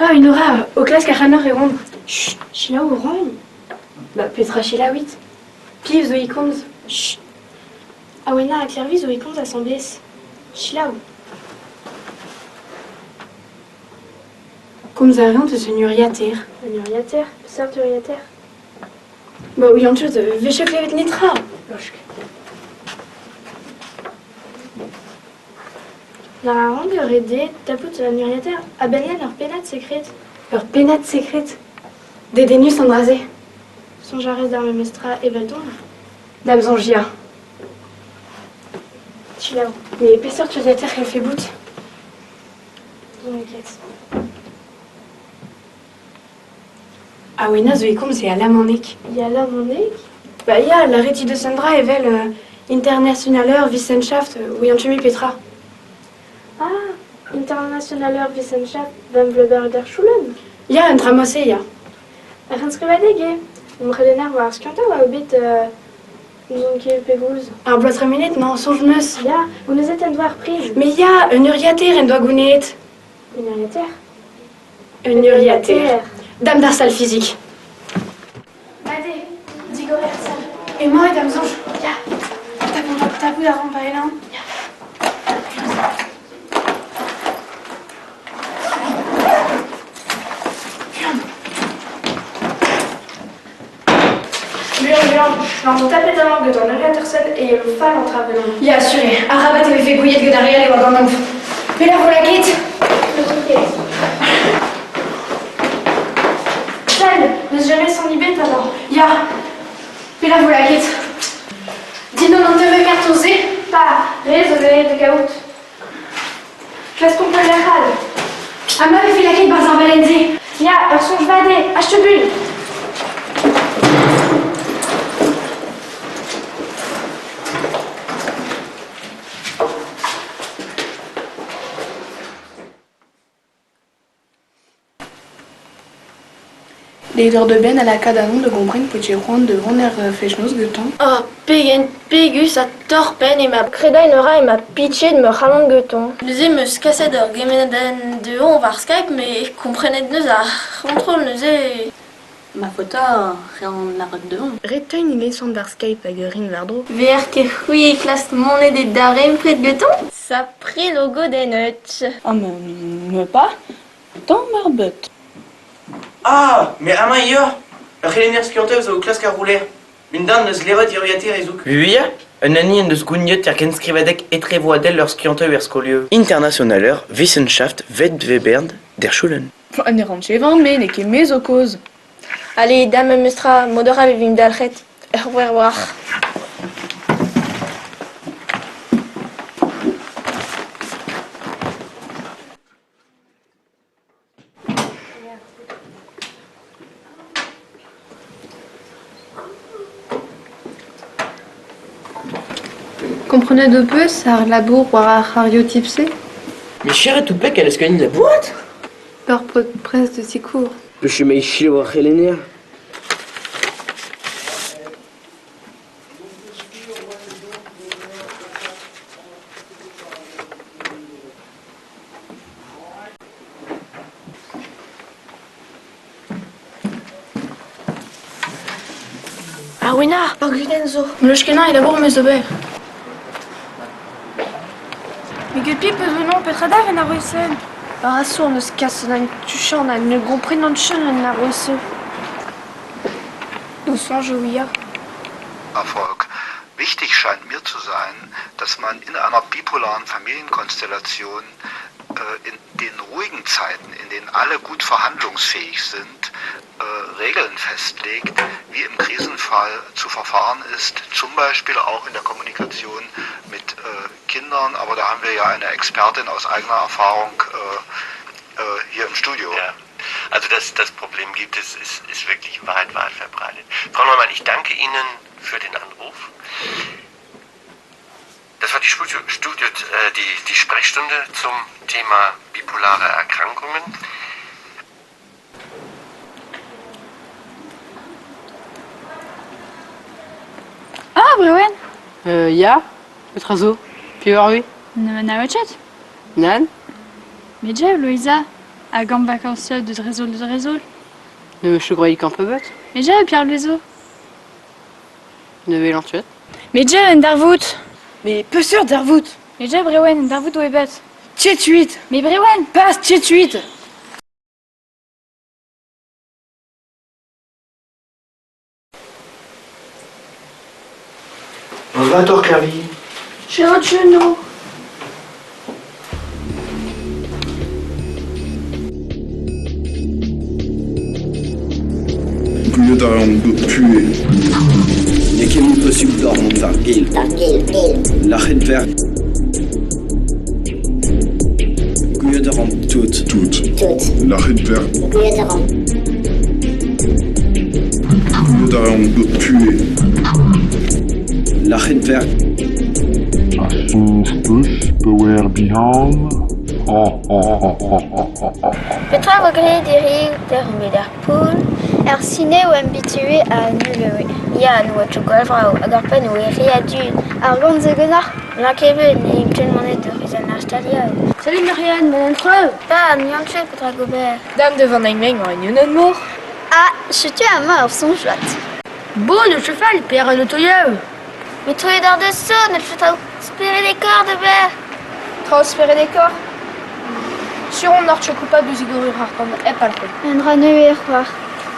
Ah, Enora, o klask ac'hanoc'h e oan. Chut, selaou ran. Ba, petra selaouit? Piv zo e komz? Chut. Awena ha Klervi zo e komz asambles. Selaou. Komz a reont eus un uriataer. Un uriataer? Peseurt uriataer? Ba, ouian ket, 'vije klevet netra. Losk. War a rank ur ret dezhe tapout an uriataer a-benn lenn ur pennad sekred. Ur pennad sekred? Dedennus an dra-se. Soñj a rez d'ar memes tra eveldon? Da'm soñj ya. Selaou. Mais peseurt uriataer c'hellfe bout? N'on ket. Awena zo e komz e alamaneg. E alamaneg? Ba ya, lâret he deus un dra evel Internationaler Wissenschaft, ouian ket mui petra. Ah, Internationaler Wissenschaft beim Bleuber der Schulen? Ya, un dra mod-se, ya. Ur c'henskrivadeg eo. Ur c'helenner war ar skiantoù a oa bet n'ouzon ket pegoulz. Ar bloaz tremenet, mañ, soñj 'm eus. Ya, gounezet en doa ar priz. Mais ya, un uriataer en doa gounezet. Un uriataer? Un uriataer. Dam d'ar sal fizik. Mat eo, digor er sal. Emañ e da'm soñj. Ya. Tapout a ran paellañ. Ya. Buan, buan, mañ tapet amañ gant an uriataer-sen e yelo fall an traoù ganeomp. Ya, sur eo. Arabat e vefe gouiet gant ar re all e oa ganeomp. Pelec'h vo lakaet? N'ouzon ket. Sell, n'eus james son ebet amañ. Ya, pelec'h vo lakaet? Dindan an teurel kartoñ-se? Pa, re zo deuet da gaout. Klaskomp ul lec'h all. Ha ma vefe lakaet 'barzh ar valenn-se? Ya, ur soñj vat eo. Achu buan. Deiz de benn a lakaat anv da gompren peogwir c'hoant da vont er fest-noz gantañ. Oh, pegen pegus ha torr-penn eo ma Kredañ a ra emañ pitchet ma c'halon gantañ. Neuze 'm eus kaset ur gemennadenn dezhañ war Skype met komprenet 'neus ar c'hontrol neuze. Ma faota rean lâret dezhañ. Ret-tein e lesan d'ar Skype hag ur rin war-dro. Ver ket c'hwi e klask monet e darempred gantañ? Sapre logodennet. Ah, me pas. Tamm ar beut. Ah, mais amañ eo Ur c'helenner skiantel zo o klask ar rouler. Un darn eus levret uriataer e zoug. Muiañ, un hini en deus gouniet er genstrivadeg etrevoadel ur skianteù er skolioù. Internationaler Wissenschaft Wettbewerb der Schulen. Ne ran ket van, me n'eo ket me zo kaoz. Allez, dam memestra, mod arall e vimp dalc'het. Ur war. Komprenet ho peus ar labour war ar c'harioù-tip-se? Mais cheret out bet kalz ganin labourat? Ur paotr prest da sikour. Pechu mei selaou ar c'helenner. Arwena, ur gudenn zo. Meus-kenañ e labour 'm eus ober. Mais get piv peus venant petra da en arouesenn? Arasour n'eus kaset an tuchant ha ne gomprenan ket an arouesenn. D'ho soñj eo ya. Erfolg. Wichtig scheint mir zu sein, dass man in einer bipolaren Familienkonstellation äh, in den ruhigen Zeiten, in denen alle gut verhandlungsfähig sind, äh, Regeln festlegt, wie im Krisenfall zu verfahren ist, zum Beispiel auch in der Kommunikation mit äh, Kindern. Aber da haben wir ja eine Expertin aus eigener Erfahrung äh, äh, hier im Studio. Ja. Also das, das Problem gibt es, ist, ist wirklich weit, weit verbreitet. Frau Neumann, ich danke Ihnen für den Anruf. Das war die, Studio, Studio, äh, die, die Sprechstunde zum Thema bipolare Erkrankungen. Ah, Brewen Ya, petra zo? Piv oc'h-c'hwi? Ne anavezet ket Nann. Met je, Loeiza. Hag an vakañsiad deus Rezol deus Rezol. Ne me chegrai kampebet. Mais ja, Pierre Lezo. Ne welan tuet. Mais ja, un darvoud. Mais peseurt darvoud? Mais ja, Brewen, un darvoud oa bet. Tietuit! Mais Brewen! Pas tietuit! Va Klervi. Cherochuno. Gwelet a reomp puer. N'eo ket mui posupl deoc'h mont war gil. Lâret ver. Gwelet a ran tout. Tout. Lâret ver. Gwelet a reomp puer. Lâret ver. A soñj 'peus pa oer bihan ? Petra vo graet hiziv deomp bet ar poull? Er sine oamp bitue ha nul Ya, n'oa ket gwall vrav hag ar penn oa re a dud. Ar gont zo ganeoc'h? N'oa ket bet, ne ket manet da vezañ ar staliad. Salut Marianne, bon entre Pa, n'yan ket petra gober. Dame de Van Eyck en une mor. Ah, setu amañ ur soñj vat. Bon, le cheval, per an otoioù. Met troet ar deus zo, ne transférer des corps de ber. Transférer des corps. Sur on n'ar coupable de zigorur ar gant hep alcool. Un dra nevez c'hoar.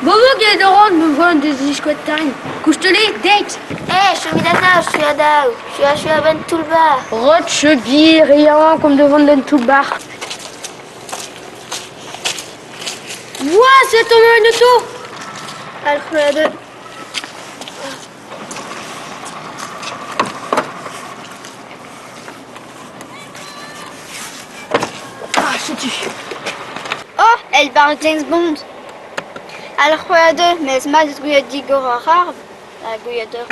Bobo get oran me voan des iskotan. Koustele, date. Eh, chomit atav, je suis adav. Je suis a ben tout le bar. Rot chebi, rien comme devant den tout bar. Ouah, c'est ton une auto. Alfred. Ah, setu. Oh, el bar James Bond. Al c'hwad mez mat eus gouiet digor ar arv, ha gouiet ur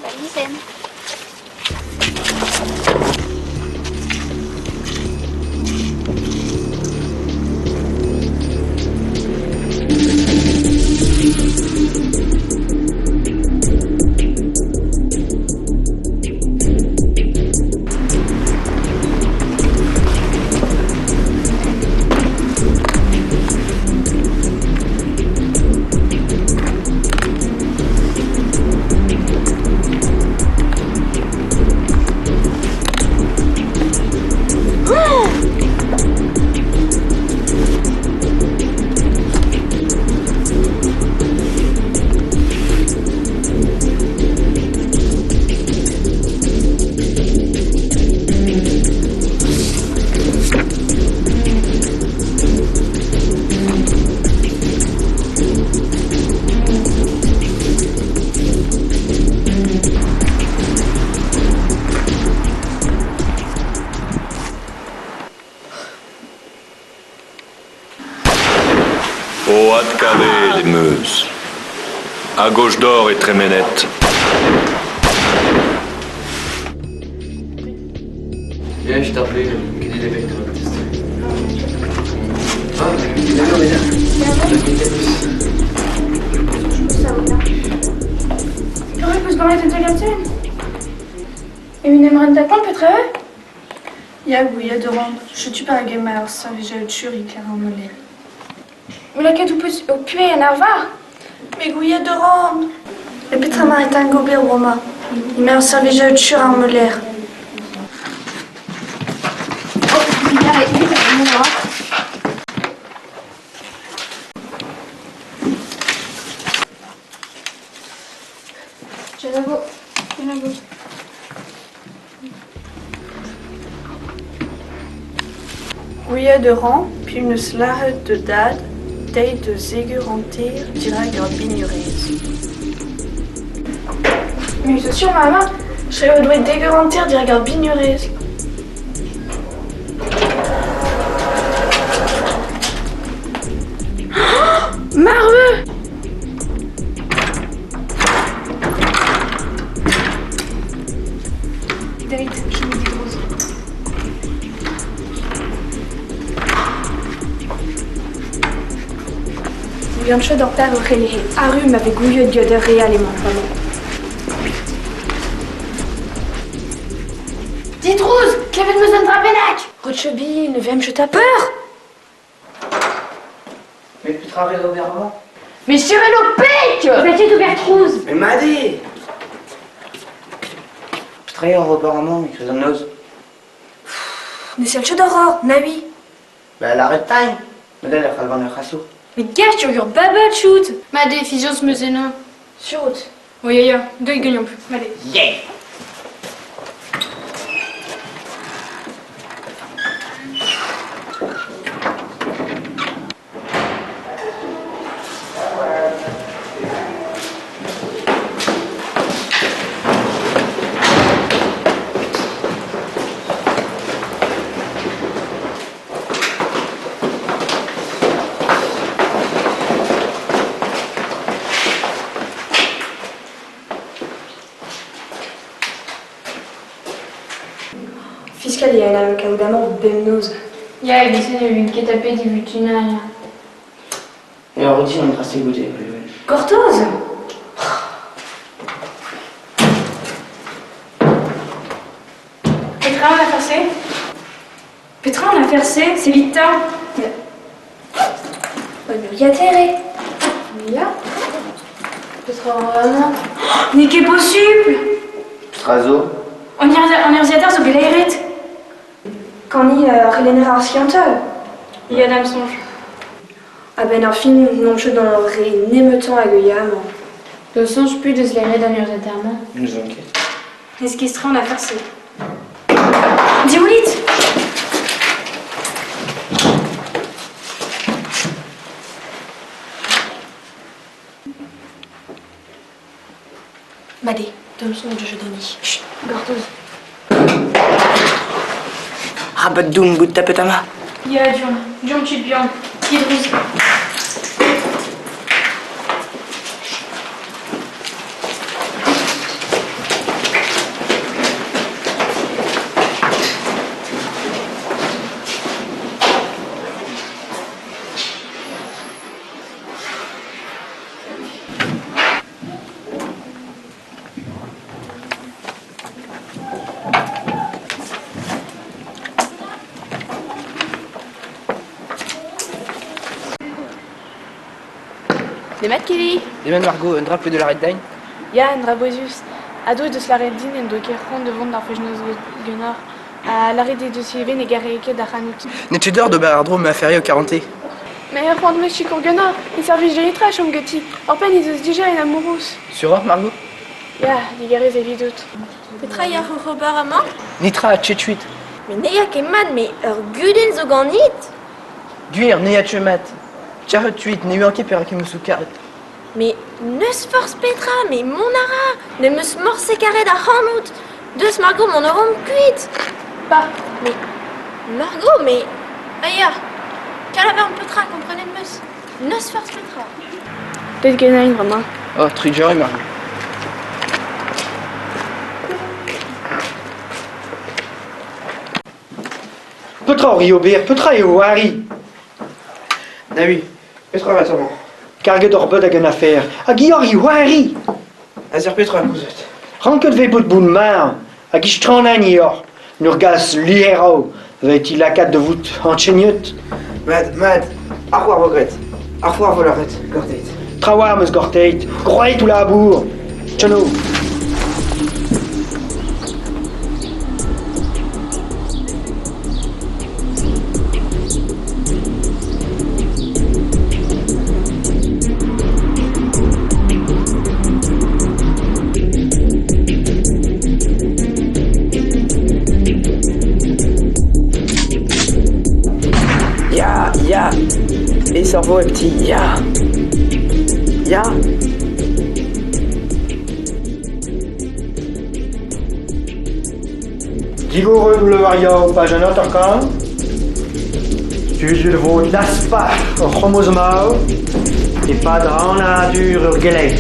balizenn. O adkavet em eus. A-gauche d'or e tremenet. Ja, je t'appelais, quel est l'évêque de Baptiste Ah, mais là, Penaos peus ganet un taol E un emren da petra eo? Ya, gouiet a ran. Setu perak emañ ar servijer turi Keranoler. Me lakaet ho peus ho puez en arvar? Mais gouiet a ran. E petra emañ gober bremañ? Emañ ar servijer turi ar meuler. Oh, ya, evit ar mont Kenavo. Kenavo. Gouiet a ran piv 'neus lâret da dad deiz da zeger an teir dirak ar bignourez. Mais c'est sûr, maman, je serais doit deger an teir dirak ar bignourez. Marveu! Date, je me dis rose. Gant chet ur per ur c'helehe. Arru m'avait gouiet diod ur real emañ bremañ. Didrouz, klevet meus un dra bennak! Rotchebi, ne vem chet a peur! Petra rez ober amañ? Mais serrez ho peg! Met ket ober trouz! Mais mat eo! Petra eo ober amañ e-kreiz an noz? Ne sell ket doc'hoc'h, navi. Ba lâret tailh, met e c'halvan ur c'hasour. Met gast ur babad shoot! Mat eo, fiziañs 'm eus ennañ. Sur out. Oh ya ya, deuit ganeomp, allez. Yeah! Fiskal eo en kaout amañ bemnoz. Ya, evit-se ne vin ket tapet divutinañ. Ur rutin an dra-se goude. Gortoz! Petra an afer-se? Petra an afer-se? C'est vite Un uriataer eo. Ya. Petra amañ? N'eo ket posupl! Petra zo? An urzhiataer zo bet laeret. Kani ar c'helenner ar skiantel. Ya, da'm soñj. A-benn ar fin n'omp ket gant ar re nemetañ hag ya amañ. Ne soñj plus deus laeret an urzhiataer-mañ. N'ouzon ket. N'eus ket an afer-se. Diwlit! Mat eo, da'm soñj eus Denis. Chut, gortoz. Rabat doun bout tapet amañ. Ya, deomp. Deomp tud bihan. Didrouz. Demat Kelly. Demat Margot, un dra de lâret din? Ya, un dra bouezus. Ado deus lâret din en doa ket c'hoant da vont d'ar fest-noz ganeoc'h. Ha lâret eo deus ivez ne gare ket ac'hanout. N'eo ket d'or d'ober àr-dro ma aferioù karantez. Mais c'hoant 'm eus sikour ganeoc'h, e servij da chom ganti. Oc'hpenn he deus dija un amourouz. Sur oc'h, Margot? Ya, digarez evidout. Petra ya oc'h ober amañ? Netra, tchetchuit. Mais ne ya ket mat, mais ur gudenn zo ganit. Gwir, ne ya ket mat. Tchatchuit, ne oan ket perak em eus ho karet. Mais n'eus forzh petra, mais mont a ra. N'em eus morse karet ac'hanout. Deus Margot, mont a ran kuit. Pa. Mais Margot, mais... Aia, kalaver petra, komprenet 'm eus. N'eus forzh petra. Deuet ganin bremañ. Oh, trugarez Margot. Petra oc'h ober? Petra eo Harry? Nawi, petra 'vat amañ? Karget oc'h bet hag un afer. Hag hi oc'h Harry? Azer petra gouzout? Ranket 'vez bout bout marv hag istranañ oc'h. N'ur gas liherañ 'vet he lakaat da vout ancheniet. Mat, mat, ar c'hoar vo graet. Ar c'hoar vo lâret, gorteit. Trawalc'h 'm eus gorteit. Groeit ho labour. Tchano. Ya, ya E cerveau est petit, ya Ya Digor eo leuriañ pajenn hanter-kant. Stuzul vo dasparzh ur c'hromozomao e-pad rannadur ur gelenn.